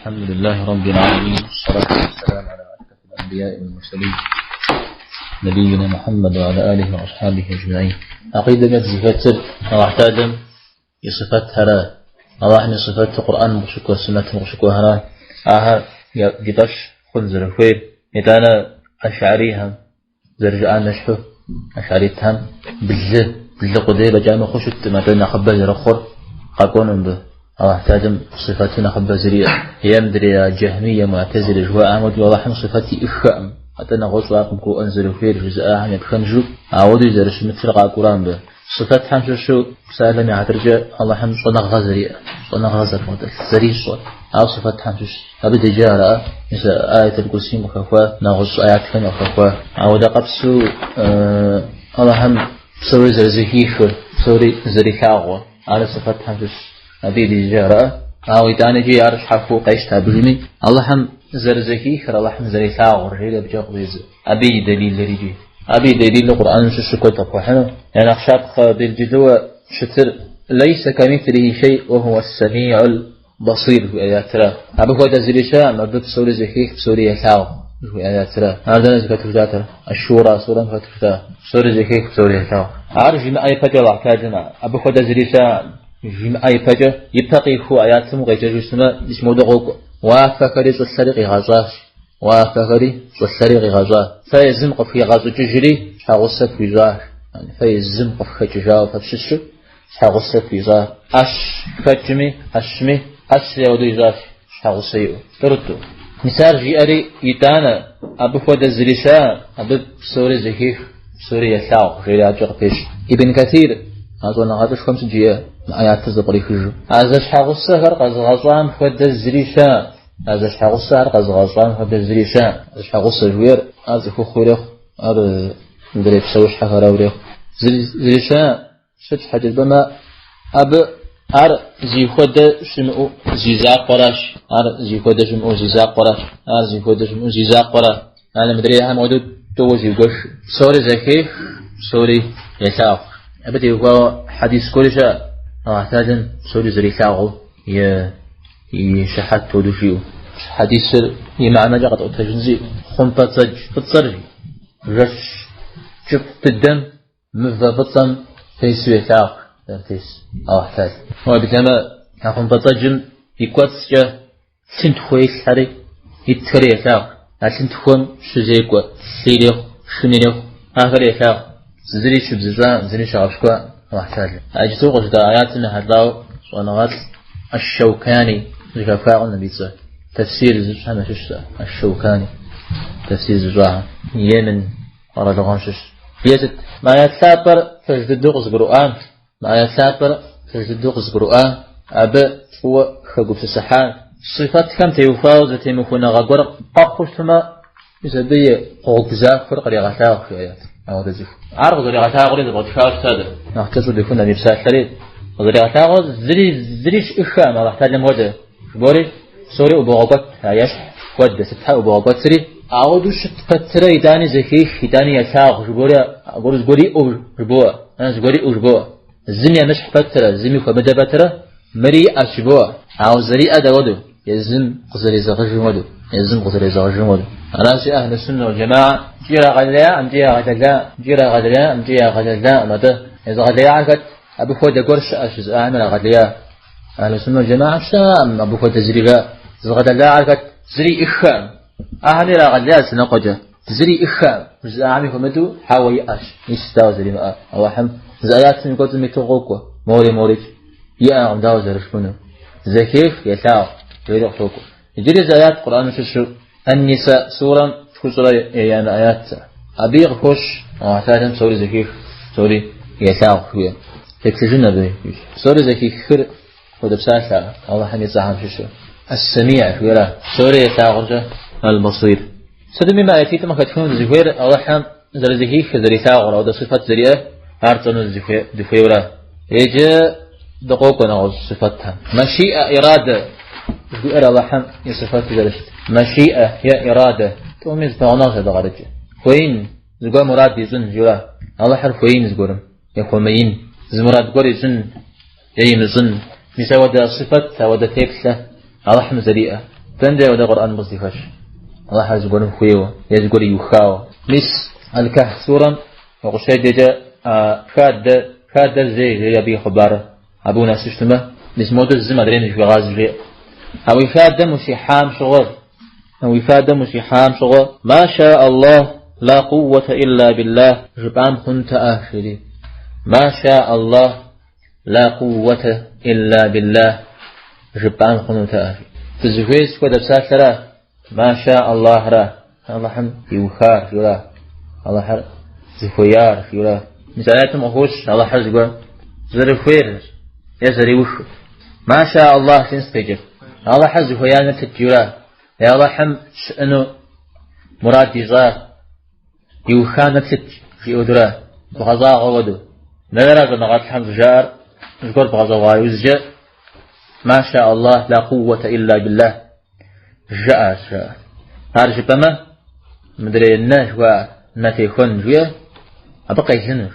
الحمد لله رب العالمين والصلاة والسلام على أشرف الأنبياء والمرسلين نبينا محمد وعلى آله وأصحابه أجمعين. عقيدة зыхэтыр Аллахь Таалэм и сыфэтхэра, Аллахьым и сыфэт Къурӏэным къыщыкӏуэ, суннэтым къыщыкӏуэхэра, ахэр ди фӏэщ хъун зэрыхуейр, итӏанэ ашарийхэм зэрыжаӏам ещхьу ашаритхэм блы, блы къудей фӏэкӏа мыхъуу щыткъым, атӏэ нэхъыбэ зэрыхъур къэкӏуэну мыбы. Аллахь Таалэм сыфэту нэхъыбэ зэриӏэр. Е мыдрей джэхьмие, муӏтэзилэ жыхуаӏэхэм хуэдэу Аллахьым сыфэт иӏыххэкъым, атӏэ нэгъуэщӏу ар къыбгурыӏуэн зэрыхуейр жызыӏахэм епхэнжу, ауэдэу зэрыщымытыр къакӏуэра мыбы. Сыфэтхэм щыщу псалъэм и хьэтыркӏэ Аллахьым щӏэныгъэ зэриӏэр, щӏэныгъэ зэрыбгъэдэлъ, зэрищӏэр, ар сыфэтхэм щыщ. Абы деджа ара? Мис Аятул Курсийм къыхэхуа, нэгъуэщӏ аятхэм къыхэхуа. Ауэдэ къабзэу Аллахьым псори зэрызэхихыр, псори зэрилъагъур, ар сыфэтхэм щыщ. Абы деджа ара? Ауэ итӏанэкӏи ар щхьэхуэу къещтэ абыжми, Аллахьым зэрызэхихыр, Аллахьым зэрилъагъур, жери абыкӏэ къыщӏедзэ. Абы и дэлилыр икӏи. Абы и дэлилыр Къурӏэным щыщу куэд къыпхуэхьыну. Я нэхъ щапхъэ белджылыуэ щытыр Лейсэ камитhlихи шей уэ хуа ссамиул басир жыхуиӏэ аятра. Абы хуэдэ зыри щыӏэкъым, абы псори зэхех, псори елъагъу жыхуиӏэ аятра. Ар дэнэ зыхэту щытатэр? Аш-Шура сурэм хэту щыта. Псори зэхех, псори елъагъу. Ар жимыӏэ ипэкӏэ Аллахь Таалэм абы хуэдэ зыри щыӏэкъым жимыӏэ ипэкӏэ, ипэ къиху аятым укъеджэжу щытмэ, мис модэ къокӏуэ. Уафэхэри щӏылъэри къигъэщӏащ. Уафэхэри щӏылъэри къигъэщӏа. Фэ езым къыфхигъэщӏыкӏыжри щхьэгъусэ фхуищӏащ. Фэ езым къыфхэкӏыжауэ фэ фщыщу щхьэгъусэ фхуищӏа. ӏэщ хэкӏми, ӏэщми, ӏэщри ауэдэу ищӏащ, щхьэгъусэ иӏэу. Тӏурытӏу. Мис ар жиӏэри, итӏанэ, абы хуэдэ зыри щыӏэкъым, абы псори зэхех, псори елъагъу, жери адэкӏэ къыпещэ. Ибн Катир, а щӏэныгъэлӏышхуэм сыт жиӏэ мы аятыр зэпкърихыжу? А зэщхьэгъусэхэр къэзыгъэщӏам хуэдэ зыри щыӏэкъым. А зэщхьэгъусэхэр къэзыгъэщӏам хуэдэ зыри щыӏэкъым. Зэщхьэгъусэ жыхуиӏэр ар цӏыхухъу ирехъу, ар мыдрей псэущхьэхэр ирехъу. Зыри щыӏэкъым. Сыт щхьэкӏэ жыпӏэмэ, абы ар зи хуэдэ щымыӏэу зи закъуэращ. Ар зи хуэдэ щымыӏэу зи закъуэращ. Ар зи хуэдэ щымыӏэу зи закъуэра. Ар мыдрейхэм хуэдэу тӏууэ зиугуэш. Псори зэхех, псори елъагъу. Абы теухуауэ хьэдис гуэри щыӏэ. Аллахь Таалэм псори зэрилъагъуу и И щыхьэт хуэдэу жиӏэу. Хьэдисыр и мыхьэнэкӏэ къэтӏуэтэжынщи, хъумпӏэцӏэдж фӏыцӏэр жэщ кӏыфӏ дыдэм мывэ фӏыцӏэм тесу елъагъу, зэрытес Алыхь Таалэ. Уеблэмэ, а хъумпӏэцӏэджым и кӏуэцӏкӏэ лъынтхуэ илъхэри, итхэри елъагъу. А лъынтхуэм щызекӏуэ лъы ирехъу, шын ирехъу, ахэри елъагъу. Зыри щыбзыщӏакъым, зыри щыгъэпщкӏуакъым Алыхь Таалэ. А иджыпсту къыжытӏа аятым ехьэлӏауэ щӏэныгъэлӏ Аш-Шэукани зэхэфхакъым абы и цӏэр. Тэфсир зыщӏхэм ящыщщ Аш-Шэукани. Тэфсир зыщӏахэм. Йемен къэралыгъуэм щыщ. Езыт. Мы аят лъапӏэр пэж дыдэу къызыгурыӏуам, мы аят лъапӏэр пэж дыдэу къызыгурыӏуа, абы фӏыуэ хэгупсысыхьа. Сыфэтхэм теухуауэ зэтемыхуэныгъэ гуэр къэхъуу щытмэ, Мис абы и гъуэгу захуэр кърегъэлъагъу, жи аят. Ауэдэ цӏыху. Ар къызэригъэлъагъури зэфӏэтхауэ щыта дэ. Нэхъ кӏэщӏу дыхун абы и псалъэри къызэригъэлъагъуэр зыри, зыри щыӏыххэкъым Алыхь Таалэм хуэдэ. Жыбори, псори ӏубогъэкӏуэт, а ещхь хуэдэ, сытхэр ӏубогъэкӏуэтри. Ауэдэу щыт пэтрэ итӏани зэхех, итӏани елъагъу, жыбори, аргуэру зыгуэр иӏэу жыбоӏэ, зыгуэр иӏэу жыбоӏэ. Зыми емыщхь пэтрэ, зыми хуэмыдэ пэтрэ, мыри иӏэщ жыбоӏэ. Ауэ зэриӏэр дауэдэу? Езым къызэрезэгъыжым хуэдэу, езым къызэрезэгъыжым хуэдэу. Аращи, Ахьлу Суннэ уал Джамаа икӏи ирагъэлеяӏым, икӏи ягъэлэлаӏым, икӏи ирагъэлеяӏым, икӏи ягъэлэлаӏым. Атӏэ, езыгъэлеяхэр хэт? Абы хуэдэ гуэр щыӏэщ жызыӏахэм ирагъэлея. Ахьлу Суннэ уал Джамаа щыӏэкъым, абы хуэдэ зыри жаӏэ. Зыгъэлэлахэр хэт? Зыри иӏыххэкъым. Ахэми ирагъэлея зы лъэныкъуэкӏэ. Зыри иӏыххэкъым жызыӏахэми хуэмыдэу хьэуэ иӏэщ. Мис дауэ зэримыӏэр? Алыхьым зы аятым и кӏуэцӏым иту къокӏуэ. Мори морикӏ. Иӏэкъым, дауэ зэрыжыпӏэнур? Зэхех, елъагъу, жери къытокӏуэ. Иджыри зы аят Къурӏэным щыщу Ан-Ниса сурэм тхущӏрэ еянэ аят. Абыи къыхощ Алыхь Таалэм псори зэхех, псори елъагъу жиӏэ. Теплъыжын абы. Псори зэхихыр хуэдэ псалъэ Алыхьым и цӏэхэм щыщу. Ас-Самиӏ жиӏэра? Псори елъагъуркӏэ Аль-Басир. Сытми мы аятитӏым къыхэтхыну дызыхуейр Алыхьым зэрызэхихыр, зэрилъагъур, ауэдэ сыфэт зэриӏэр, ар тщӏэну дыхуейуэра. Иджы дыкъокӏуэ нэгъуэщӏ сыфэтхэм. Машиӏэ, ирадэ жиӏэр Алыхьым и сыфэту зэрыщыт. Машиӏэ е ирадэ, тӏуми зыпэгъунэгъущ абы къарыкӏыр. Хуеин, зыгуэр мурад ищӏын, жиӏэра. Алыхьыр хуеин зыгуэрым, е хуэмеин, зы мурад гуэр ищӏын е имыщӏын. Мис ауэдэ сыфэт, ауэдэ теплъэ Алыхьым зэриӏэ. Дэнэ ауэдэ Къурӏэным къыздыхэщ? Алыхьыр зыгуэрым хуейуэ е зыгуэр иухауэ. Мис Аль-Кахф сурэм укъыщеджэкӏэ хадэ, хадэр зей жери абы и хъыбарыр. Абы унэсу щытмэ, мис модэ зым адрейм зыхуегъазэ жеӏэ. А уи хадэм ущихьам щыгъуэ, уи хадэм ущихьам щыгъуэ, ма ша Аллах ла къууэтэ илла биллах жыпӏам хъунтэӏэ, жери. Ма ша Аллах ла къууэтэ илла биллах жыпӏам хъунутэӏэ. Дызыхуейр сыт хуэдэ псалъэра? Ма ша Аллахра, Аллахьым иухар, жиӏэра, Аллахьыр зыхуеяр, жиӏэра. Мис аятым къыхощ Аллахьыр зыгуэр зэрыхуейр е зэриухыр. Ма ша Аллах жиӏэн сыт къикӏыр? Аллахьыр зыхуеям еплъыт, жиӏэра. Е Аллахьым щыӏэну мурад ищӏа, иухам еплъыт, жиӏэу дура, бгъэщӏагъуэ хуэдэу. Нэра щӏэныгъэлӏхэм щӏыжаӏэр зыгуэр бгъэщӏэгъуа иужькӏэ, Ма ша Аллах ла къууэтэ илла биллах. Жыӏэ, жыӏэ. Ар жыпӏэмэ, мыдрей нэ жыхуаӏэр, нэ техуэн жиӏэ, абы къелынущ.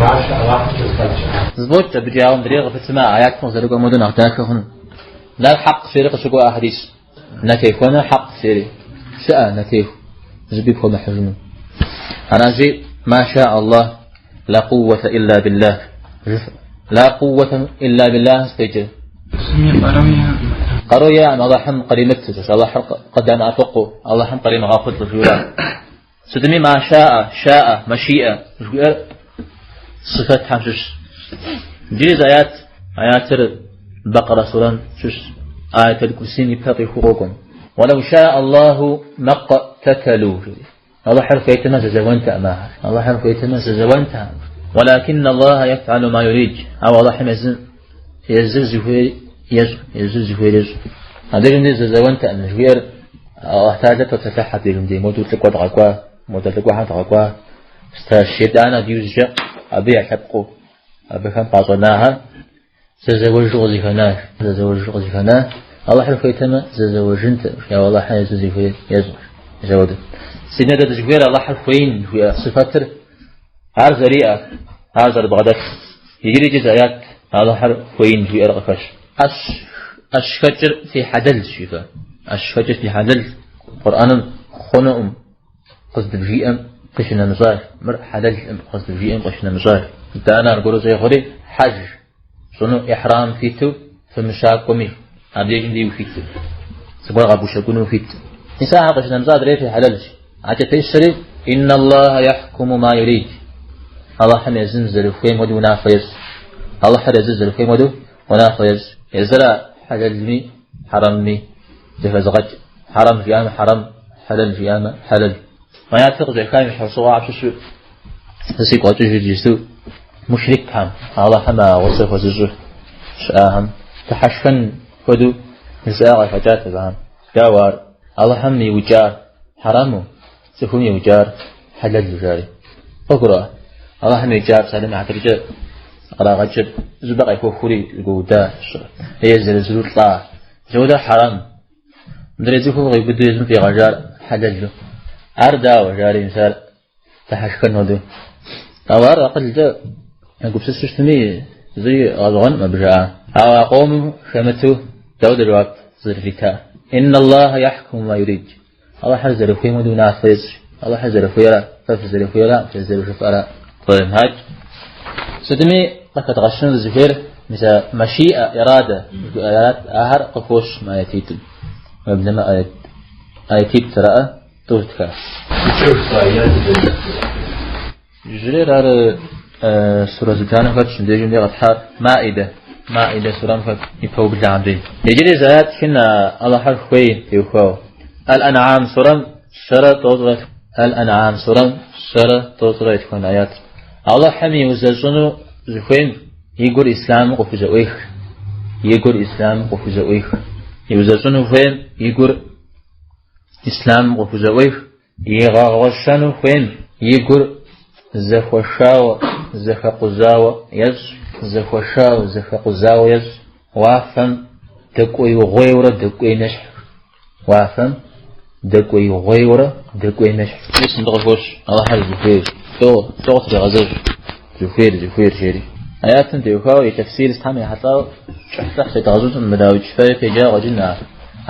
Ма ша Аллахым зэфӏэкӏ. Зэфӏокӏ абыкӏи, ауэ мыдрейр къыпытмэ, аятым къызэрыкӏуэм хуэдэу нэхъ дахэ хъуну. Нэр хьэкъ жери къыщыкӏуа хьэдис. Нэ техуэныр хьэкъ жери. Щыӏэ нэ теху, зыби пхуэмыхьыжыну. Аращи, ма ша Аллах ла къууэтэ илла биллах. Ла къууэтэ илла биллах сыт къикӏыр? Зыми къару иӏэкъым. Къару иӏэкъым Аллахьым къримыту, Аллахьыр къыдэмыӏэпыкъуу, Аллахьым къримыгъэхъулӏэу жиӏэра. Сытми ма шаӏэ, шаӏэ, машиӏэ жыхуиӏэр сыфэтхэм щыщ. Иджыри зы аят, аятыр Бакъэрэ сурэм щыщ. Аят аль-Курсим ипэ къихуэу къокӏуэм. Уалау шаӏэ Аллаху мэкътэтэлу. Аллахьыр хуейтэмэ зэзэуэнтэкъым ахэр. Аллахьыр хуейтэмэ зэзэуэнтэкъым. Уалакин Аллаха ефӏалу ма юрид. Ауэ Аллахьым езым езыр зыхуейр ещӏ, езыр зыхуейр ещӏ. Абдежым дей зэзэуэнтэкъым жыхуиӏэр Аллахь Тэхьэлэ топсэлъыхь абдежым дей модэ лӏыкӏуэ дгъэкӏуа, модэ лӏыкӏуэхэр дгъэкӏуа. Стэщ итӏанэ абы иужькӏэ абы я лъэпкъыу абыхэм къащӏэнахэр зэзэуэжу къызыхэнащ, зэзэуэжу къызыхэна. Аллахьыр хуейтэмэ зэзэуэжынтэкъым, ауэ Аллахьыр езыр зыхуейр ещӏ. Зэуэдэ. Сытми дэ дызыхуейр Аллахьыр хуеин жыхуиӏэ сыфэтыр ар зэриӏэр, ар зэрыбгъэдэлъ. Иджыри зы аят Аллахьыр хуеин жыхуиӏэр къыхэщ. ӏэщ, ӏэщхэкӏыр фи хьэлэлщ, жиӏэ. ӏэщхэкӏыр фи хьэлэл. Къурӏэным хъунукъым къыздыбжиӏэм къыщынэмыщӏащ. Мыр хьэлэлкъым къыздыбжиӏэм къыщынэмыщӏащ. Итӏанэ аргуэру щӏегъури хьэж щӏыну ихьрам фиту фымыщакӏуэми, абдежым дей ухуиту. Зыгуэр къэбущэкӏуну ухуит. Мис ахэр къыщынэмыщӏа адрей фи хьэлэлщ. Акӏэ пещэри, Инна Аллаха яхькуму ма юрид. Аллахьым езым зэрыхуейм хуэдэу унафэ ещӏ. Аллахьыр езыр зэрыхуейм хуэдэу унафэ ещӏ. Езыра хьэлэлми хьэрэмми зэхэзыгъэкӏ. Хьэрэм жиӏамэ хьэрэм, хьэлэл жиӏамэ хьэлэл. Аятыр къыщӏехам и щхьэусыгъуэхэм щыщу сэ сигу къэкӏыжыр иджысту мушрикхэм, Аллахьым а гъусэ хуэзыщӏу щыӏахэм дыхьэшхэн хуэдэу жызыӏа къахэкӏат абыхэм. Дауэ ар? Аллахьым иукӏар хьэрэму, цӏыхум иукӏар хьэлэлу жари. Къыгурыӏуа? Аллахьым иукӏар псалъэм и хьэтыркӏэ кърагъэкӏыр зыщӏыпӏэ къехуэхури зыгуэуда е езыр-езыру лӏа. Зыуэдэ хьэрэм. Мыдрей цӏыхум къиубыду езым фӏигъэжар хьэлэлу. Ар дауэ, жари, мис ар дыхьэшхэн хуэдэу. Ауэ ар акъылкӏэ егупсысу щытми, зыри гъэщӏэгъуэнкъым абы жаӏа. Ауэ а къомым хэмыту дауэдэ жэуап зэрырита? Инна Аллаха яхькуму ма юрид. Аллахьыр зэрыхуейм хуэдэу унафэ ещӏ. Аллахьыр зэрыхуейра, фэ фызэрыхуейра, фэ зэрыжыфӏэра. Тӏэм хьэкӏ. Сытми къыхэдгъэщыну дызыхуейр, мис а машиӏэ, ирадэ, жыхуиӏэрат, ахэр къыхощ мы аятитӏым. Уеблэмэ аят, аятитӏ зэраӏэ тӏу тха. Иужьрейр ар сурэ зыбжанэм хэтщ, мыбдежым дей къэтхьар Маидэ, Маидэ сурэм хэт и пэублэхэм дей. Иджыри зы аят тхын Аллахьыр хуей теухуауэ. Аль-Ан'ам сурэм щэрэ тӏощӏрэ Аль-Ан'ам сурэм щэрэ тӏощӏрэ етхуанэ аят. Аллахьым иузэщӏыну зыхуейм и гур ислъамым къыхузэӏуех. И гур ислъамым къыхузэӏуех. Иузэщӏыну хуейм и гур ислъамым къыхузэӏуех. Игъэгъуэщэну хуейм и гур зэхуэшауэ, зэхэкъузауэ ещӏ, зэхуэшауэ, зэхэкъузауэ ещӏ. Уафэм дэкӏуеигъуейурэ дэкӏуейм ещхь. Уафэм дэкӏуеигъуейурэ дэкӏуейм ещхь. Мис мыбы къыхощ Алыхьыр зыхуейр. Тӏо, тӏо къытрегъэзэж. Зыхуейр, зыхуейр жери. Аятым теухуауэ и тэфсир сытхэм ехьэлӏауэ кӏыхьлӏыхь зедгъэщӏынкъым, мыдауикӏ фэри феджа къыщӏэкӏын ар.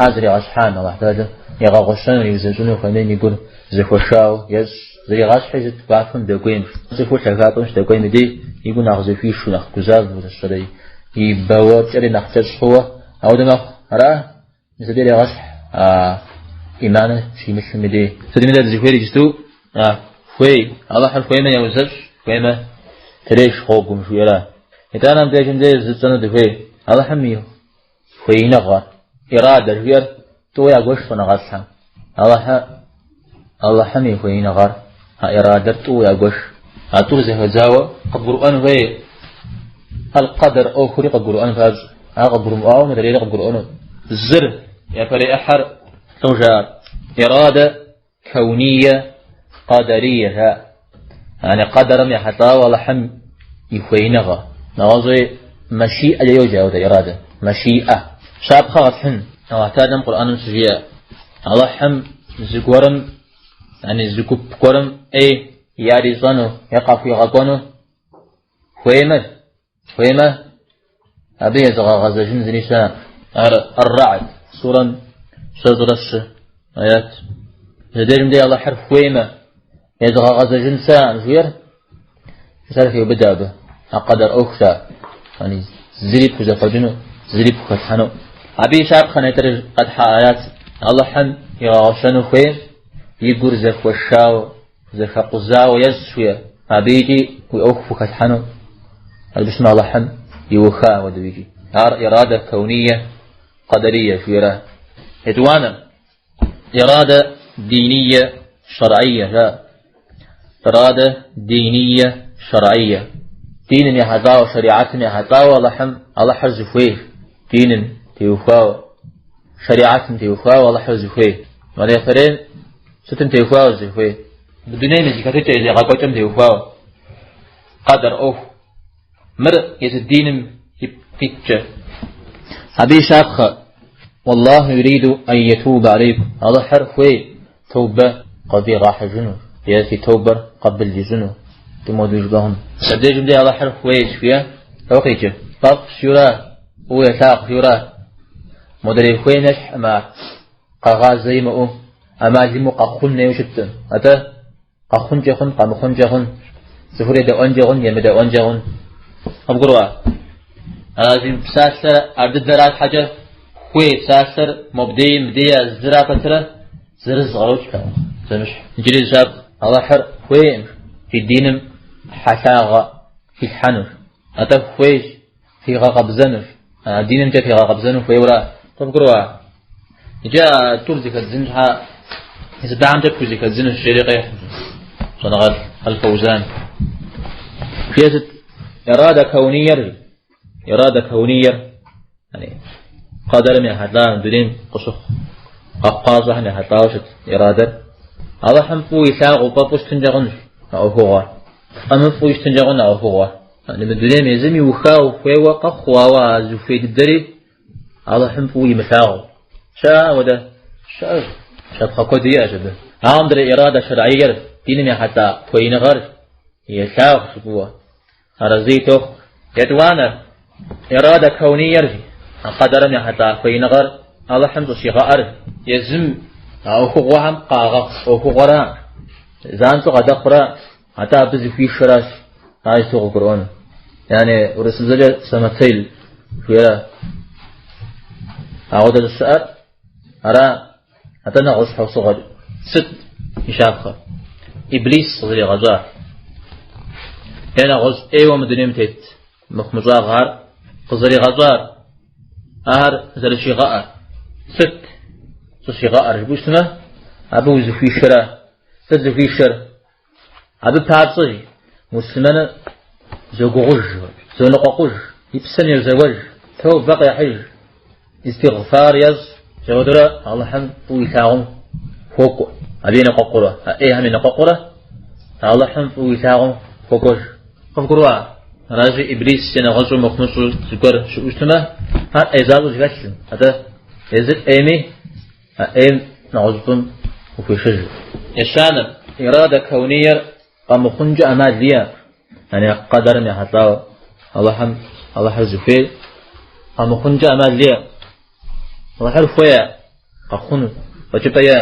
Ар зригъэщхьам Алыхь Тэхьэлэм игъэгъуэщэну, иузэщӏыну хуэмейм и гур зэхуэшауэ ещӏ. Зригъэщхьи сыт уафэм дэкӏуейм, цӏыхур лъагапӏэм щыдэкӏуейм и дей и гур нэхъ зэхуишу, нэхъ гузавэу зэщэрэ и бэуэкӏэри нэхъ кӏэщӏ хъууэ ауэдэ мэхъу. Ара? Мис абы ирегъэщхь а иманыр щимылъым и дей. Сытми дэ дызыхуейр иджысту а хуей, Алыхьыр хуеймэ еузэщӏ, хуеймэ треш гъуэгум жиӏэра. Итӏанэ мыбдежым деж жытӏэну дыхуей. Алыхьым и хуеиныгъэр, ирадэ жиӏэр тӏууэ ягуэш щӏэныгъэлӏхэм. Алыхьым и хуеиныгъэр, а ирадэр тӏууэ ягуэш. А тӏур зэхэдзауэ къыбгурыӏуэн хуей. Аль-Къэдэр ӏуэхури къыбгурыӏуэн папщӏэ. Ар къыбгурымыӏуауэ мыдрейри къыбгурыӏуэну. Зыр, япэрей ӏыхьэр лӏо жаӏэр. Ирадэ кэуние къэдэрие жаӏэ. Яни къэдэрым ехьэлӏауэ Алыхьым и хуеиныгъэ. Нэгъуэщӏи мэшиӏэкӏэ йоджэ ауэдэ ирадэ. Мэшиӏэ. Щапхъэ къэтхьын. Алыхь Тэхьэлэм Къурӏэным щыжиӏэ. Алыхьым зыгуэрым, яни зы гуп гуэрым ӏей ярищӏэну е къахуигъэкӏуэну хуеймэ, хуеймэ, абы езыгъэгъэзэжын зыри щыӏэкъым. Ар Ар-Рагьд сурэм 24 аят. Зэдежым де Алыхьыр хуеймэ, езыгъэгъэзэжын щыӏэкъым жиӏэр, мис ар хеубыдэ абы. А къэдэр ӏуэхущ ар. Яни зыри пхузэхъуэкӏыну, зыри пхухэлъхьэну. Абы и щапхъэ нетӏэ къэтхьа аят. Алыхьым игъэгъуэщэну хуейм и гур зэхуэшауэ, зэхэкъузауэ ещӏ жиӏэ, абы икӏи уи ӏуэху пхухэлъхьэну, абы щымэ Алыхьым иуха апхуэдэу икӏи. Ар ирада кэуние къэдэрие жиӏэра. Етӏуанэр, ирада диние шэрӏие жаӏэ. Ирада диние шэрӏие. Диным ехьэлӏауэ, шэриӏэтым ехьэлӏауэ Алыхьым, Алыхьыр зыхуей, диным теухуауэ, шэриӏэтым теухуауэ Алыхьыр зыхуей. Мыр япэрейм Сытым теухуауэ зыхуей? Мы дунейм и зэхэтыкӏэ, и зегъэкӏуэкӏэм теухуауэ. Къэдэр ӏуэху. Мыр езы диным ипкъ иткӏэ. Абы и щапхъэ. Уаллаху юриду ан ятуба алейкум. Алыхьыр хуей тэубэ къывигъэхьыжыну е фи тэубэр къабыл ищӏыну. Дымуэду жыпӏэ хъуну. Абдежым де Алыхьыр хуейщ, жиӏэ. Дауэ къикӏыр? Фӏэфӏщ жиӏэура, фӏыуэ елъагъу жиӏэура. Модрей хуейм ещхькъым ар. Къэгъазэ имыӏэу, ӏэмал имыӏэу къэхъун хуейуэ щыткъым. Атӏэ, къэхъункӏэ хъун, къэмыхъункӏэ хъун, цӏыхур едэӏуэнкӏэ хъун, емыдэӏуэнкӏэ хъун. Къыбгурыӏуа? Аращи, псалъэр ар дыдэра щхьэкӏэ, хуей псалъэр мобдей, мыбдей а зыра пэтрэ зырыз къарокӏ, зэмыщхь. Иджыри зы щапхъэ, Алыхьыр хуейкъым фи диным хьэлъагъэ хилъхьэнущ. Атӏэ хуейщ фигъэкъэбзэнущ. А динымкӏэ фигъэкъэбзэну хуейуэра? Къывгурыӏуа? Иджы а тӏур зэхэдзын щхьа зы бгъэмкӏэ пхузэхэдзынущ, жери къехь щӏэныгъэлӏ Аль-Фэузан. Жиӏэ сыт? Ирада кэуниер, ирада кэуниер, яни къэдэрым ехьэлӏа дунейм къыщыхъу къэхъукъащӏэхэм ехьэлӏауэ щыт ирадэр. Алыхьым фӏыуэ илъагъуу фӏэфӏу щытынкӏэ хъунщ а ӏуэхугъуэр. Фӏэмыфӏу щытынкӏэ хъун а ӏуэхугъуэр. Мы дунейм езым иухауэ хуейуэ къэхъу, ауэ а зыхуей дыдэри Алыхьым фӏыуэ имылъагъу. Щыӏэ ауэдэ? Щыӏэщ. Щапхъэ куэд иӏэщ абы. Ауэ мыдрей ирада шэрӏиер, диным ехьэлӏа хуеиныгъэр елъагъу фӏыуэ. Арэзы тохъу. Етӏуанэр, ирада кэуниер, а къэдэрым ехьэлӏа хуеиныгъэр Алыхьым щӏыщигъэӏэр езым а ӏуэхугъуэхэм къагъэхъу ӏуэхугъуэра, занщӏэу къадэхъура, Атӏэ абы зыхуишэращ ар иту къыгурыӏуэну. Яни урысыбзэкӏэ самоцель жиӏэрэ. Ауэдэ щыӏэр ара, атӏэ нэгъуэщӏ щхьэусыгъуэкӏэ. Сыт и щапхъэр? Иблис къызэригъэщӏар. Е нэгъуэщӏ ӏейуэ мы дунейм тет мыхъумыщӏагъэр къызэригъэщӏар, ар зэрыщигъэӏэр. Сыт щӏыщигъэӏэр жыпӏэу щытмэ, абы узыхуишэрэ. Сыт зыхуишэр? Абы папщӏэ муслъымэныр зогугъуж, зоныкъуэкъуж, и псэм йозэуэж, тэубэ къехьыж, истигъфар ещӏ, апхуэдэурэ Алыхьым фӏыуэ илъагъум хуокӏуэ. Абы еныкъуэкъурэ, а ӏейхэм еныкъуэкъурэ, Алыхьым фӏыуэ илъагъум хуокӏуэж. Къывгурыӏуа? Аращи, Иблис е нэгъуэщӏу мыхъумыщӏу зыгуэр щыӏэу щытмэ, ар ӏей защӏэу зыхэлъым. Атӏэ езыр ӏейми, А ӏейм нэгъуэщӏыфӏым ухуешэж. Ещанэр, ирада кэуниер къэмыхъункӏэ ӏэмал иӏэ, яни къэдэрым ехьэлӏауэ Алыхьым, Алыхьыр зыхуейр къэмыхъункӏэ ӏэмал иӏэ. Алыхьыр хуея. Къэхъуну, фӏэкӏыпӏэ иӏэ.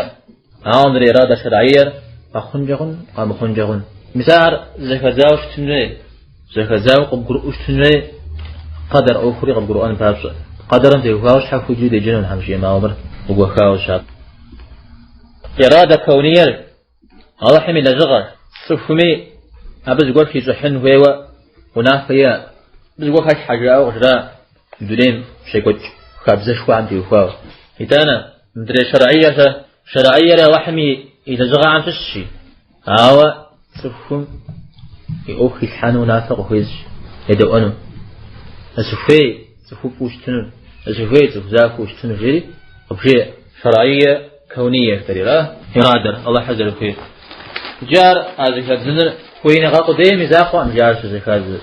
Ауэ мыдрей ирада шэрӏиер къэхъункӏэ хъун, къэмыхъункӏэ хъун. Мис ар зэхэдзауэ щытын хуей, зэхэдзауэ къыбгурыӏуэу щытын хуей, къэдэр ӏуэхури къыбгурыӏуэн папщӏэ. Къэдэрым теухуауэ щхьэхуэу иджыри деджэну Тхьэм жиӏэмэ, ауэ мыр къыгуэхауэ щап. Ирада кауниер Алыхьым и лэжьыгъэр, цӏыхуми абы зыгуэр хищӏыхьын хуейуэ унафэ иӏэ, абы зыгуэр хэлъхьэ жаӏэу къыжраӏэ дунейм щекӏуэкӏ хабзэшхуэхэм теухуауэ. Итӏанэ, мыдрей шэрӏиер-щэ, шэрӏиери Алыхьым и лэжьыгъэхэм щыщщи, ауэ цӏыхум и ӏуэху хилъхьэну унафэ къыхуещӏ, едэӏуэну. Сыхуей цӏыхуфӏу щытыну, сыхуей цӏыху захуэу щытыну жери къыбжеӏэ. Шэрӏие кауния жытӏэри ара? Ирадэр, Алыхьыр зэрыхуейр. Иджы ар а зэхэдзыныр хуеиныгъэ къудейм и закъуэкъым иджы ар щызэхадзыр.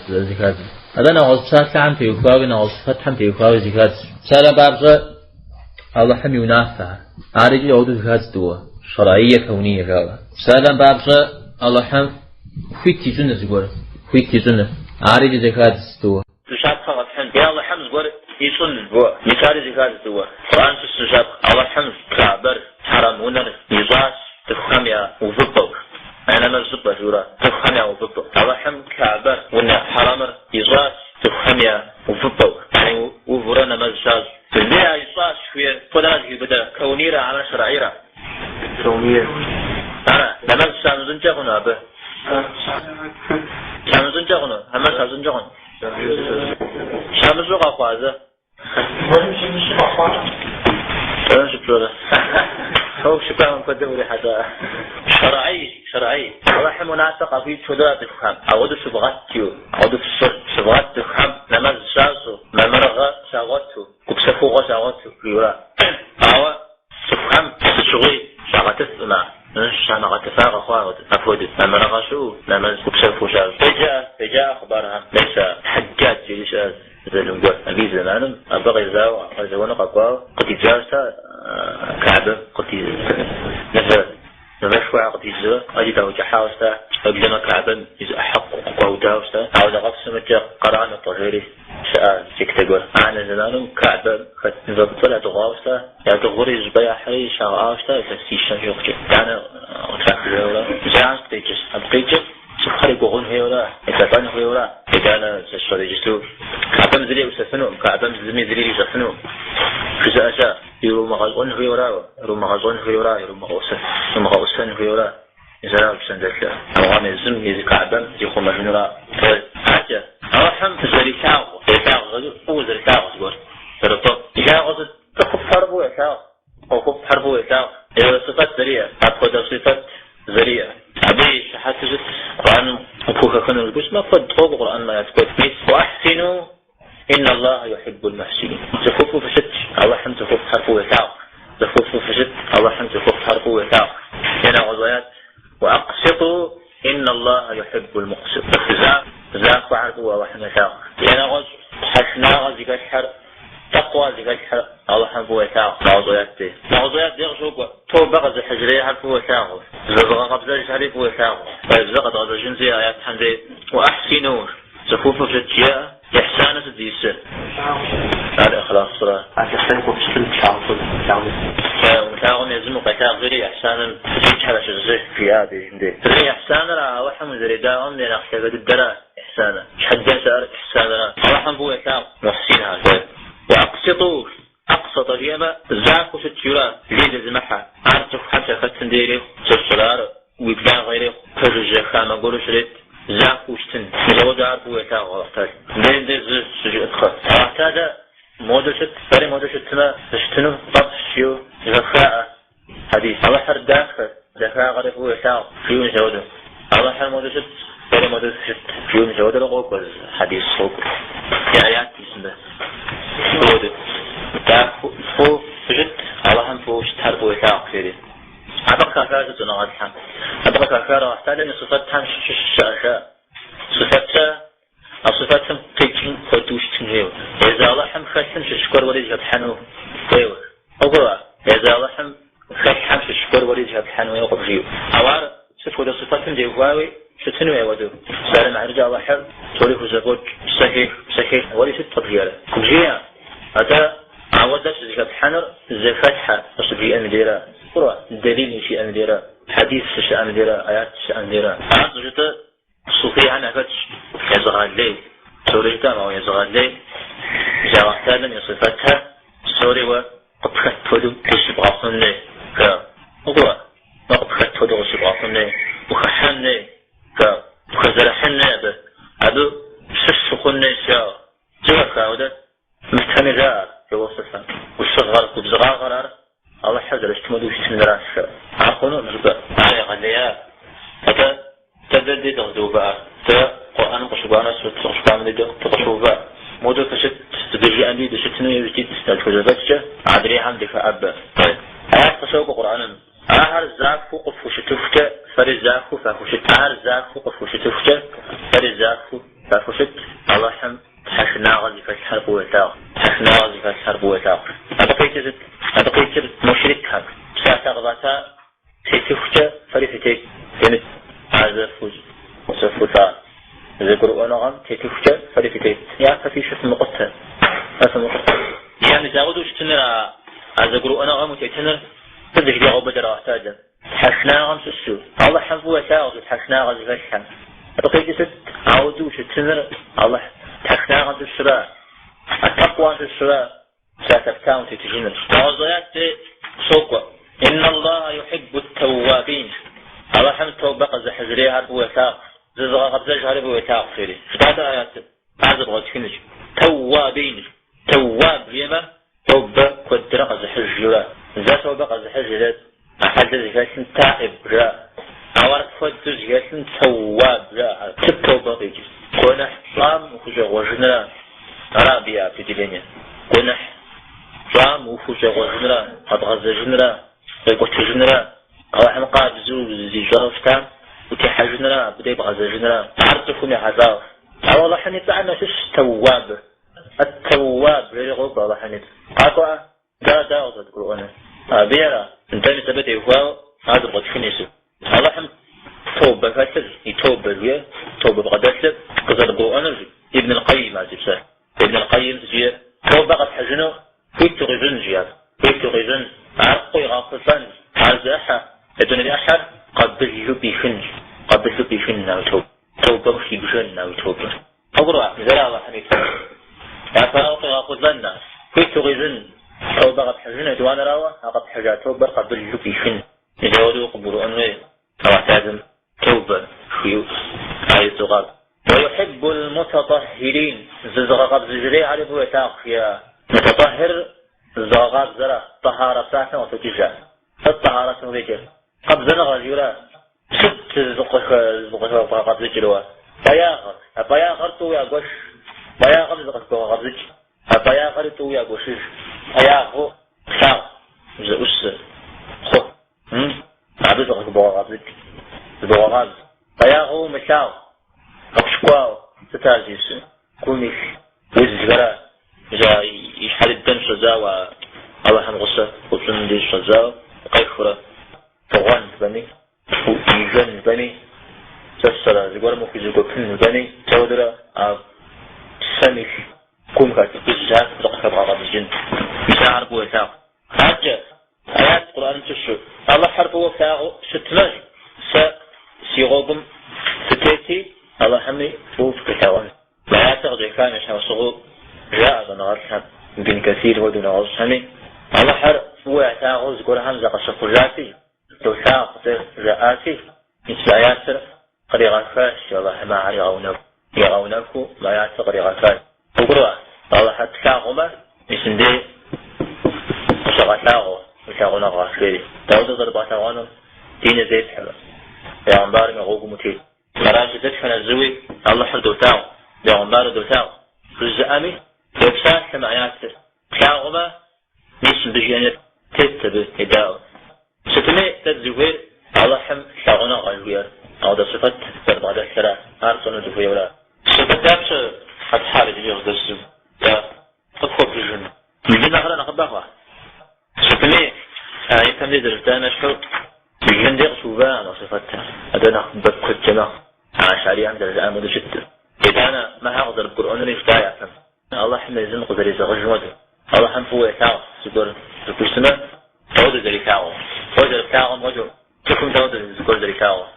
Атӏэ нэгъуэщӏ псалъэхэм теухуауи, нэгъуэщӏ сыфэтхэм теухуауи зэхадз. Псалъэм папщӏэ Алыхьым и унафэхэр. Ар икӏи ауэдэу зэхадз тӏууэ. Шэрӏие кауния жаӏэу. Псалъэм папщӏэ Алыхьым хуит ищӏыныр зыгуэр, хуит ищӏыныр. Ар икӏи зэхадз тӏууэ. Зы щапхъэ къэтхьын. Е Алыхьым зыгуэр ищӏын жыуэ. Мис ари зэхадз тӏууэ. Къурӏэн щыщ зы щапхъэ. Алыхьым Каабэр, хьэрэм унэр ищӏащ цӏыхухэм я увыпӏэу. Я нэмэз щӏыпӏэ жиӏэурэ, цӏыхухэм я увыпӏэу. Алыхьым Каабэр, унэ хьэрэмыр ищӏащ цӏыхухэм я увыпӏэу. Яни увурэ нэмэз щащӏ. Зы а ищӏащ жыхуиӏэр хуэдэра зыхиубыдэр, каунийра хьэмэрэ шэрӏийра? Каунийр. Ара, нэмэз щамыщӏынкӏэ хъуну абы? Щамыщӏынкӏэ хъуну? Хьэмэрэ щащӏынкӏэ хъуну? Щамыщӏу къэхъуа зэ? Зыгуэрым щимыщӏу къэхъуа? Дэнэ щыпщӏэрэ? Ӏуэху щыпӏам апхуэдэм урихьэлӏа? Шэрӏий, шэрӏий. Алыхьым унафэ къахуищӏ хуэдэу цӏыхухэм. Ауэдэу щывгъэт, жиӏэу, ауэдэу фщӏы. Щывгъэт цӏыхухэм нэмэз щащӏу, мамырыгъэ щагъуэту, гупсэхугъуэ щагъуэту, жиӏэурэ. Ауэ Цӏыхухэм сыт щыгъуи щагъэтыфкъым ар, щамыгъэтыфа къэхъуа апхуэдэу, мамырыгъэ щыӏэу, нэмэз гупсэхуу щащӏ. Феджа, феджа хъыбархэм, мес а Хьэджадж жери щыӏащ залым гуэр. Абы и зэманым абы къезауэ, къезэуэну къэкӏуауэ къыдидзауэ щыта Каабэм къыди Мывэшхуэхэр къыдидзурэ, ӏэджи даукӏыхьауэ щыта, уеблэмэ Каабэм и зы ӏыхьэ къыгуаудауэ щыта. Ауэ къэпсым икӏэ къэранутӏэ жери щыӏа сектэ гуэр. Анэ зэманым Каабэм хэт мывэ фӏыцӏэр ядыгъуауэ щыта, ядыгъури зы щӏыпӏэ яхьри щагъэӏауэ щыта илъэсищэм щӏигъукӏэ. Итӏанэ къытрахыжауэрэ. Зэхьэщ къикӏыр. Абы къикӏыр цӏыхухэр егугъун хуейуэра, елӏэлӏэн хуейуэра. Итӏанэ сэ сщӏэр иджысту Каабэм зыри еӏусэфынукъым, Каабэм зыми зыри ирищӏэфынукъым. Жызыӏэ щыӏэ. Ирумыгъэщӏэн хуейуэра, ирумыгъэщӏэн хуейуэра, ирумыгъэӏусэн хуейуэра, мис ара псэм дэлъыр. Алыхьым езым езы Каабэм зихъумэжынура. Адэкӏэ, Алыхьым зэрилъагъу, зэрилъагъу, фӏыуэ зэрилъагъу зыгуэр, зэрыфӏыр. Илъагъур сыт? Цӏыхуфӏхэр фӏыуэ елъагъу, ӏуэхуфӏхэр фӏыуэ елъагъу. Е сыфэт зэриӏэр, апхуэдэ сыфэт зэриӏэр. Абы и щыхьэту сыт Къурӏэным къыпхухэхынур жыпӏэу щытмэ, куэд къокӏуэ Къурӏэным аят куэд. Мис, уахьсину Инна Аллаха юхьиббул мухьсинин. Цӏыхуфӏу фыщыт, Алыхьым цӏыхуфӏхэр фӏыуэ елъагъу. Цӏыхуфӏу фыщыт, Алыхьым цӏыхуфӏхэр фӏыуэ елъагъу. Е нэгъуэщӏ аят, Уаакъситу, инна Аллаха юхьиббул мукъситин. Цӏыху захуэхэр фӏыуэ Алыхьым елъагъу. Е нэгъуэщӏ, тхьэшынагъэ зыхэлъхэр, тэкъуа зыхэлъхэр Алыхьым фӏыуэ елъагъу. Нэгъуэщӏ аят дей. Нэгъуэщӏ аят дей къыщокӏуэ, тобэ къэзыхьыжрейхэр фӏыуэ елъагъу. Зызыгъэкъэбзэжхэри фӏыуэ елъагъу. Зэ къэдгъэзэжынщи аятхэм дей, Уахьсину, Цӏыхуфӏу фыщыт жеӏэ, ихьсаныр сыт зиӏысыр? Ар ихласра? Алыхьыр гупсым плъагъуу плъагъуу. Умылъагъум езым укъелъагъу жери ихьсаным зикӏхэр щызыщ, жиӏа дежым дей. Зы ихьсаныр а Алыхьым узэредаӏуэм я нэхъ лъагэ дыдэра ихьсаныр? Щхьэдэ щыӏэр ихьсаныра? Алыхьым фӏыуэ елъагъу мухьсинхэр. Уаакъситу, акъсатӏэ жиӏэмэ, захуэу щыт жиӏэура, лей зезымыхьэ. Ар цӏыхухэм щахэтым дей ирехъу, зыщӏыр ар Уи благъэ ирехъу, пэжыжьэ хамэ гуэру щрет, захуэу щытын. Мис ауэдэ ар фӏыуэ елъагъу Алыхь Тэхьэлэ. Мыбдежым дей зы щыжыӏыпхъэ. Алыхь Тэхьэлэ модэу щыт, фэри модэу щытмэ, фыщытыну фӏэфӏщ, жиӏэу зэхэфхаӏэ хьэдис. Алыхьыр дахэ, дахагъэри фӏыуэ елъагъу, жиӏэу мис ауэдэу. Алыхьыр модэу щыт, фэри модэу фыщыт, жиӏэу мис ауэдэрэ къокӏуэ зы хьэдис къокӏуэ. Е аят мис мыбы. Апхуэдэу. Дахэу фӏыуэ фыщыт, Алыхьым фӏыуэ щытхэр фӏыуэ елъагъу, жери. Абы къыхахар сыт щӏэныгъэлӏхэм? Абы къыхахар Алыхь Тэхьэлэм и сыфэтхэм щыщ щыӏэ жаӏэ. Сыфэтрэ а сыфэтым къикӏым хуэдэу щытын хуейуэ. Езы Алыхьым хэлъым щыщ гуэр уэри зыхэплъхьэну хуейуэ. Къыбгурыӏуа? Езы Алыхьым хэлъхьэм щыщ гуэр уэри зыхэплъхьэну хуейуэ къыбжиӏэу. Ауэ ар сыт хуэдэ сыфэтым теухуауи щытын хуей ауэдэу. Псалъэм и хьэтыркӏэ Алыхьыр псори хузэфӏокӏ, псэ хех, псэ хелъхьэ. Уэри сыт къыбжиӏэрэ? Къыбжиӏэ. Атӏэ, ауэдэ щызыхэплъхьэнур зэхэлъхьэ къыщыбжиӏэм и дейра, къурӏэн дэлил щиӏэм и дейра, хьэдис щыщыӏэм и дейра, аят щыӏэм и дейра. Ар щӏыжытӏэр суфийхэм яхэтщ езыгъэлей, псори жытӏэм, ауэ езыгъэлей, мис Алыхь Тэхьэлам и сыфэтхэр псори уэ къыпхэт хуэдэу къыщыбгъэхъун хуей, жаӏэу. Къыгурыӏуа? Уэ къыпхэт хуэдэу къыщыбгъэхъун хуей, ухыхьэн хуей, жаӏэу. Ухэзэрыхьын хуей абы, абы щыщ ухъун хуейщ, жаӏэу. Зэхэфха ауэдэ? Мыстхэми жаӏэ ар, философхэм. ӏущыгъэр, губзыгъагъэр ар Алыхьыр зэрыщытым хуэдэу ущытыныращ, жаӏэу. Ар хъунукъым жыпӏэ. Ар егъэлея. Атӏэ, дэ дэ дей дыкъыздэувыӏэр. Дэ Къурӏэным къыщыкӏуамрэ суннэтым къыщыкӏуамрэ дей дыкъыщоувыӏэ. Модэу фыщыт, зыдыжиӏэм дей дыщытыну иужь дит, зэрытхузэфӏэкӏкӏэ, адрейхэм дыхэӏэбэ. Аят къыщокӏуэ Къурӏэным. Ахэр захуэу къыфхущытыхукӏэ, фэри захуэу фахущыт. Ахэр захуэу къыфхущытыхукӏэ, фэри захуэу фахущыт. Алыхьым тхьэшынагъэ зыхэлъхэр фӏыуэ елъагъу. Тхьэшынагъэ зыхэлъхэр фӏыуэ елъагъу. Абы къикӏыр сыт? Абы къикӏыр мушрикхэм. Псалъэ къывата тетыхукӏэ фэри фытет, фемыт. Ар зэфхулӏа зэгурыӏуэныгъэм тетыхукӏэ фэри фытет. Япэ фищу фымыкъутэ. Фэ фымыкъутэ. Е мис ауэдэу щытыныр а зэгурыӏуэныгъэм утетыныр сыт зыхыдегъэубыдэр Алыхь Тэхьэлам? Тхьэшынагъэм щыщу. Алыхьым фӏыуэ елъагъу тхьэшынагъэ зыхэлъхэм. Абы къикӏыр сыт? Ауэдэу ущытыныр Алыхь тхьэшынагъэм щыщура? Ат-тэкъуам щыщура? Псалъэ птам утетыжыныр. Нэгъуэщӏ аят дей къыщокӏуэ. Инна Аллаха юхьиббу т-тэууабин. Алыхьым тобэ къэзыхьыжрейхэр фӏыуэ елъагъу, зызыгъэкъэбзэжхэри фӏыуэ елъагъу, жери. Жытӏатэ аятыр. Ар зэбгъэтхынущ. Тэууабин. Тэууаб жиӏэмэ, тобэ куэдрэ къэзыхьыж жиӏэурэ. Зэ тобэ къэзыхьыж жиӏэрэ, а хьэлыр зыхэлъым таӏиб жаӏэ. Ауэ ар куэду зыхэлъым тэууаб жаӏэ. Сыт тобэ къикӏыр? Гуэныхь пщӏам ухущӏегъуэжынра? Ара абы и определение. Гуэныхь пщӏам ухущӏегъуэжынра, къэбгъэзэжынра, къекӏуэтыжынра, Алыхьым къабзэу узищӏауэ щытам утехьэжынра, абы дей бгъэзэжынра? Ар цӏыхум ехьэлӏауэ. Ауэ Алыхьым и цӏэхэм ящыщщ Тэууабыр. Ат-Тэууаб жери къокӏуэ Алыхьым и цӏэ. Къакӏуэӏэ? Дэ дауэ къызэрыдгурыӏуэнур? Абы ара? Нтӏэ, мис абы теухуауэ ар зэбгъэтхын ису. Алыхьым тобэ хэлъыр, и тобэ жиӏэр, тобэ бгъэдэлъыр къызэрыбгурыӏуэнур жи Ибн аль-Къайим ар зи псалъэ. Ибн аль-Къайим сыт жиӏэр? Тобэ къэпхьыжыну хуит укъищӏын, жиӏэр. Хуит укъищӏын, ар къуигъэхъулӏэн, ар зы ӏыхьэ, етӏуанэрей ӏыхьэр къабылу пӏихын, къабылу пӏихын а уи тобэр. Тобэм хибжэн а уи тобэр. Къыбгурыӏуа? Зэра Алыхьым и тобэр. Япэрауэ къуигъэхъулӏэн ар. Хуит укъищӏын, тобэ къэпхьыжын, етӏуанэрауэ а къэпхьыжа тобэр къабылу пӏихын. Мис ауэдэу къыбгурыӏуэн хуей Алыхь Тэхьэлам тобэ жиӏэу ар и цӏэу къакӏуэ. Уэ юхьиббул мутэтӏэхьирин, зызыгъэкъэбзэжрейхэри фӏыуэ елъагъу, жиӏа. Мутэтӏэхьир зызыгъэкъабзэра, тӏэхьарэ псалъэм къытокӏыж ар. Сыт тӏэхьарэтым къикӏыр? Къабзэныгъэ жиӏэура? Сыт зыкъыхэбгъэкъэбзыкӏыр уэ? Фӏеягъэр. А фӏеягъэр тӏууэ ягуэш. Фӏеягъэм зыкъыхыбогъэкъэбзыкӏ. А фӏеягъэри тӏууэ ягуэшыж. Фӏеягъэу плъагъу, узэӏусэ хъу. Абы зыкъыхыбогъэкъэбзыкӏ, зыбогъэкъабзэ. Фӏеягъэу умылъагъу, гъэпщкӏуауэ, сыт ар зищӏысыр? Гум илъ узхэра? Мис а и щхьэ дыдэм щыщӏэдзауэ, Алыхьым гъусэ хуэпщӏыным деж щыщӏэдзауэ, укъехыурэ фыгъуэн жыпӏэми, ижэн жыпӏэми, сэ сщӏэрэ, зыгуэрым ухузэгуэпын жыпӏэми, апхуэдэурэ а псэм илъ гум хэт узхэр зыкъыхэбгъэкъэбзыкӏын. Мис ахэр фӏыуэ елъагъу. Адэкӏэ, аят Къурӏэным щыщу, Алыхьыр фӏыуэ флъагъуу щытмэ, сэ си гъуэгум фытети, Алыхьми фӏыуэ фыкъилъагъун. Мы аятыр къыщӏехам и щхьэусыгъуэу жаӏэ щӏэныгъэлӏхэм, Ибн Кэсир хуэдэу нэгъуэщӏхэми, Алыхьыр фӏыуэ ялъагъуу зыгуэрхэм закъыщыхъужати, долъагъу дэ жаӏати, мис мы аятыр къригъэхащ, Алыхьым ахэр егъэунэху. Игъэунэхуу мы аятыр къригъэхащ. Къыбгурыӏуа? Алыхьыр плъагъумэ, мис мыбдеж къыщыгъэлъагъуэ уи лъагъуныгъэ, жери. Дауэдэу зэрыбгъэлъэгъуэнур? Диныр зепхьэмэ, бегъымбарым и гъуэгум утет. Аращи, дэтхэнэ зыуи Алыхьыр долъагъу, бегъымбарыр долъагъу жызыӏэми, йопсалъэ мы аятыр. Плъагъумэ, мис мыбы жиӏэм тет абы едаӏуэ. Сытми, дэ дызыхуейр Алыхьым лъагъуныгъэ жыхуиӏэр, ауэдэ сыфэт зэрыбгъэдэлъыра, ар тщӏэну дыхуейуэра? Сыфэт дапщэ къэтхьар иджыри къыздэсым? Дэ къыпхуэбжыжын? Блы нэхърэ нэхъыбэ хъуа? Сытми, ипэм дей зэрыжытӏам ещхьу, блым дей къыщыувакъым а сыфэтыр, атӏэ нэхъыбэ куэдкӏэ мэхъу. Ашарихэм зэрыжаӏам хуэдэу щытыр. Итӏанэ, мыхэр къызэрыбгурыӏуэнури жытӏа япэм. Алыхьым езым къызэрезэгъыжым хуэдэу. Алыхьым фӏыуэ елъагъу. зыгуэр жыпӏэу щытмэ, дауэдэу зэрилъагъур? Уэ зэрыплъагъум хуэдэу, цӏыхум дауэдэу зыгуэр зэрилъагъур?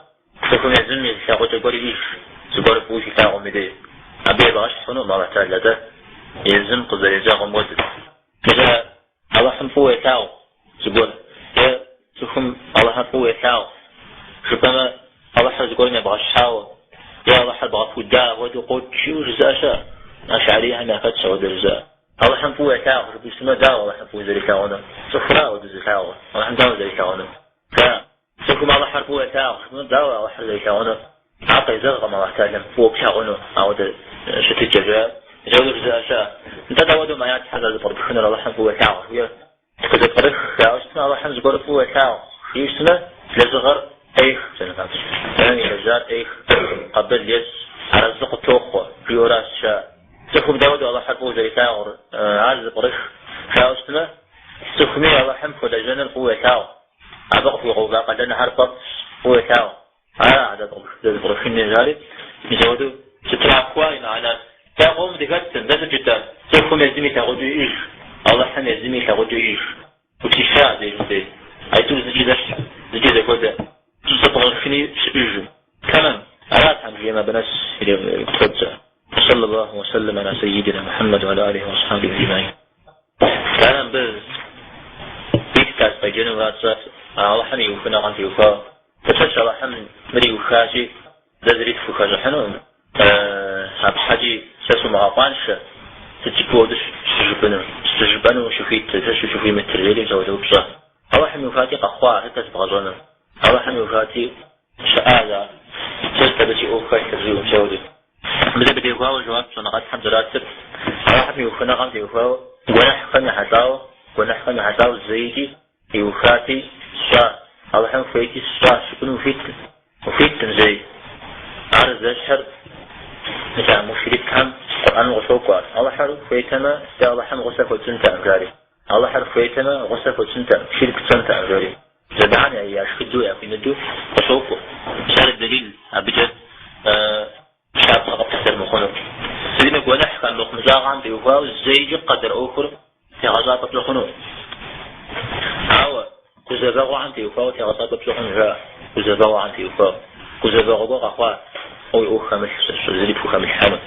Цӏыхум езым и лъагъукӏэ гуэр иӏэжщ, зыгуэр фӏыуэ щилъагъум и дей. Абы ебгъэщхь хъунукъым Алыхь Тэхьэлэ, атӏэ езым къызэрезэгъым хуэдэу. Мис а Алыхьым фӏыуэ елъагъу зыгуэр е цӏыхум Алыхьыр фӏыуэ елъагъу жыпӏэмэ, Алыхьыр зыгуэрым ебгъэщхьауэ е Алыхьыр бгъэпуда хуэдэу къокӏ жиӏэу жызыӏэ щыӏэ. Ашӏарийхэм яхэтщ апхуэдэ жызыӏэ. Алыхьым фӏыуэ елъагъу жыпӏэу щытмэ, дауэ Алыхьыр фӏыуэ зэрилъагъунур? Цӏыхура апхуэдэу зылъагъур? Алыхьым дауэ зэрилъагъунур? Жаӏэ. Цӏыхум Алыхьыр фӏыуэ елъагъу жыпӏэмэ, дауэ Алыхьыр зэрилъагъунур? Ар къезэгъкъым Алыхь Тэхьэлэм фӏыуэ плъагъуну ауэдэ щытыкӏэ, жаӏэ. Мис ауэдэу жызыӏэ щыӏэ. Нтӏэ дауэдэу мы аятхэр зэрызэпкърыпхынур Алыхьым фӏыуэ елъагъу жыхуиӏэр? Тхузэпкърых жаӏэу щытмэ, Алыхьым зыгуэр фӏыуэ елъагъу жиӏэу щытмэ, лэжьыгъэр ӏех, псалъэм папщӏэ. Илэжьар ӏех, къабыл ещӏ, арэзы къытохъуэ, жиӏэуращ жаӏэ. Цӏыхум дауэдэу Алыхьыр фӏыуэ зэрилъагъур, ар зэпкърых жаӏэу щытмэ, цӏыхуми Алыхьым хуэлэжьэныр фӏыуэ елъагъу. Абы къыхуигъэува къалэнхэр фӏэфӏщ, фӏыуэ елъагъу. Ара зэпкърыхын жари, мис ауэдэу зэтрахуа и мыхьэнэр. Дэ къомым дыхэттым, дэ сыт жытӏэр? Цӏыхум езым и лъагъукӏэ иӏэж, Алыхьым езым и лъагъукӏэ иӏэж. Утиша абдежым дей. Аитӏур зыкӏи зэщхьэ, зыкӏи зэхуэдэ. Щӏызэпкърыхыни щыӏэжым. Тэмэм. Арат Тхьэм жиӏэмэ, абы нэс ирикъутотцӏэ. وصلى الله وسلم على سيدنا محمد وعلى آله وأصحابه أجمعين. Итӏанэ мыбы итт къеджэну мурад тщӏат, Алыхьым и ухыныгъэм теухуауэ. Дапщэщ Алыхьым мыр иухащи, дэ зыри тхухэщӏыхьынукъым. Абы щхьэкӏи сэ сумыгъэкъуаншэ, сыт жыпӏэу ауэдэу щыжыпӏэнур, щыжыпӏэну ущыхуитыр, сэ щыщыхуимытыр, жери мис апхуэдэ упщӏэ. Алыхьым иухати къэхъуа, сыт зэбгъэщӏэнур? Алыхьым иухати щыӏа, сэ сыт абы си ӏуэху хэлъыр, жиӏэу мис ауэдэу. Мис абы теухуауэ жэуап щӏэныгъэлӏхэм зэратыр, Алыхьым и ухыныгъэм теухуауэ, гуэныхьхэм ехьэлӏауэ, гуэныхьхэм ехьэлӏауэ зэикӏи иухати сщӏа, Алыхьым хуейти сщӏа жыпӏэну ухуиткъым. Ухуиткъым зэи. Ар зэщхьыр мис а мушрикхэм Къурӏэным къыщокӏуэ ар. Алыхьыр хуейтэмэ, дэ Алыхьым гъусэ хуэтщӏынтэкъым, жари. Алыхьыр хуейтэмэ, гъусэ хуэтщӏынтэкъым, ширк тщӏэнтэкъым, жари. Абыхэм яшхыдэу, яхуимыдэу къыщокӏуэ. Мис ар дэлил абыкӏэ щапхъэ къэпхь зэрымыхъунур. Сытми гуэныхьхэм, мыхъумыщӏагъэхэм теухуауэ зэикӏи къэдэр ӏуэхур тегъэщӏапӏэ пщӏы хъуну. Ауэ гузэвэгъуэхэм теухуауэ тегъэщӏапӏэ пщӏы хъуну жаӏэ, гузэвэгъуэхэм теухуауэ. Гузэвэгъуэ гуэр къэхъуа, уэ уи ӏуэху хэмылъ, зыри пхухэмылъхьэну,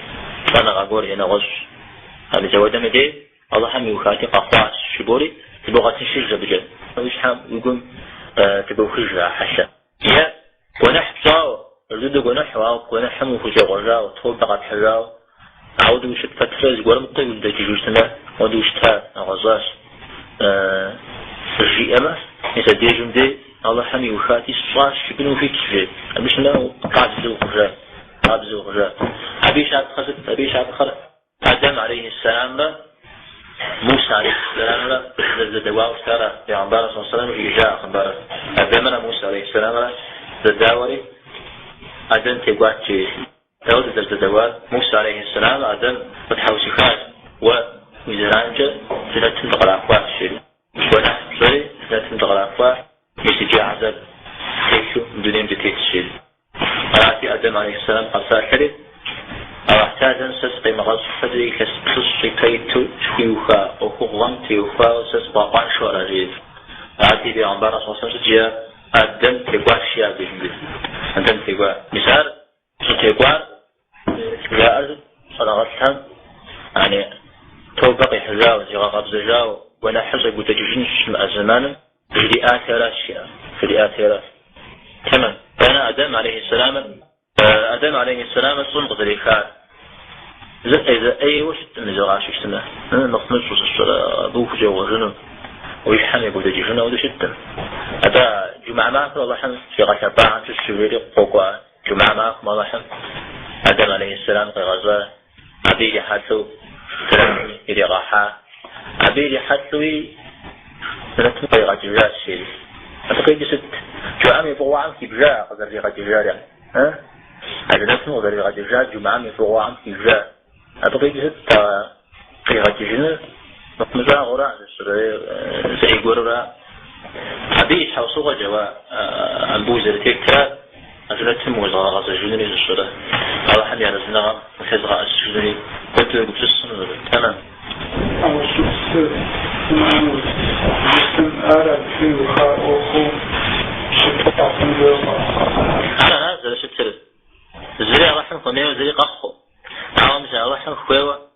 лӏэныгъэ гуэр е нэгъуэщӏ. А мис ауэдэм и дей Алыхьым иухати къэхъуащ жыбори, зыбогъэтыншыж абыкӏэ. Уи щхьэм, уи гум тыбохыж а хьэлъэ. Е гуэныхь пщӏауэ, пэж дыдэу гуэныхьу, ауэ гуэныхьым ухущӏегъуэжауэ, тобэ къэпхьыжауэ, ауэдэу ущыт пэтрэ зыгуэрым къиундэкӏыжу щытмэ, ауэдэу ущыта нэгъуэщӏащ жиӏэмэ, мис абдежым дей Алыхьым иухати сщӏащ жыпӏэну ухуитщ, жи. Абы щымыӏэу къабзэ ухъужа, къабзэ ухъужа. Абы и щапхъэр сыт? Абы и щапхъэр Адэм алейхи сэламрэ Муса алейхи сэламрэ зэрызэдэуауэ щытара, Пейгъэмбар саллаллаху алейхи вассалам жиӏэжа хъыбарыр. Адэмрэ Муса алейхи сэламрэ зэдауэри, Адэм текӏуат жери. Дауэ зэрызэдэуар? Муса алейхи сэлам Адэм къытхьэусыхащ, уэ уи зэранкӏэ жэнэтым дыкърахуащ, жери. Гуэныхь тщӏэри, жэнэтым дыкърахуа, мис иджы хьэзаб ттелъу мы дунейм дытетщ, жери. Арати, Адэм алейхи сэлам къэпсалъэри, Алыхь Тэхьэлам сэ сыкъимыгъэщӏ хуэдэ илъэс плӏыщӏ ипэ иту схуиуха ӏуэхугъуэм теухуауэ сэ сыбгъэкъуаншэу ара, жери. Арати, Пейгъэмбар саллаллаху алейхи вассалам сыт жиӏа? Адэм текӏуащ, жиӏа абдежым деж. Адэм текӏуа. Мис ар щӏытекӏуар жаӏэр щӏэныгъэлӏхэм, яни тобэ къихьыжауэ, зигъэкъэбзэжауэ, гуэныхьыр щӏигудэкӏыжын щымыӏэ зэманым жриӏати аращ, жиӏа, жриӏати аращ. Тэмэм. Итӏанэ Адэм алейхи сэламыр, Адэм алейхи сэламыр щӏым къызэрехар. Зыр ӏейуэ щыткъым зыгъащу щытмэ, мыхъумыщӏу зыщӏрэ абы ухущӏегъуэжыну, уи щхьэм егудэкӏыжыну ауэдэу щыткъым. Атӏэ джумыӏэ махуэр Алыхьым щӏигъэлъэпӏахэм щыщу жери къокӏуа джумыӏэ махуэм Алыхьым Адэм алейхи сэлам къигъэщӏа, абы ирихьэлӏэу жэнэтым иригъэхьа, абы ирихьэлӏэуи жэнэтым къригъэкӏыжащ жери. Абы къикӏыр сыт? Джумыӏэм и фӏыгъуэхэм хибжа къызэрыригъэкӏыжар? А жэнэтым къызэрыригъэкӏыжар джумыӏэм и фӏыгъуэхэм хибжа. Абы къикӏыр сыт а къигъэкӏыжыныр? Мыхъумыщӏагъэура зы ӏей гуэрура? Абы и щхьэусыгъуэкӏэ уэ абы узэрытетра а жэнэтым уезыгъэгъэзэжынури ӏэуэлъыпсыр жысын ар абы иуха ӏуэхуу щыту къэхъун хуейуэ. Ар аращ зэрыщытыр. Зыри Алыхьым хуэмейуэ зыри къэхъуу. Ауэ мис Алыхьым хуейуэ.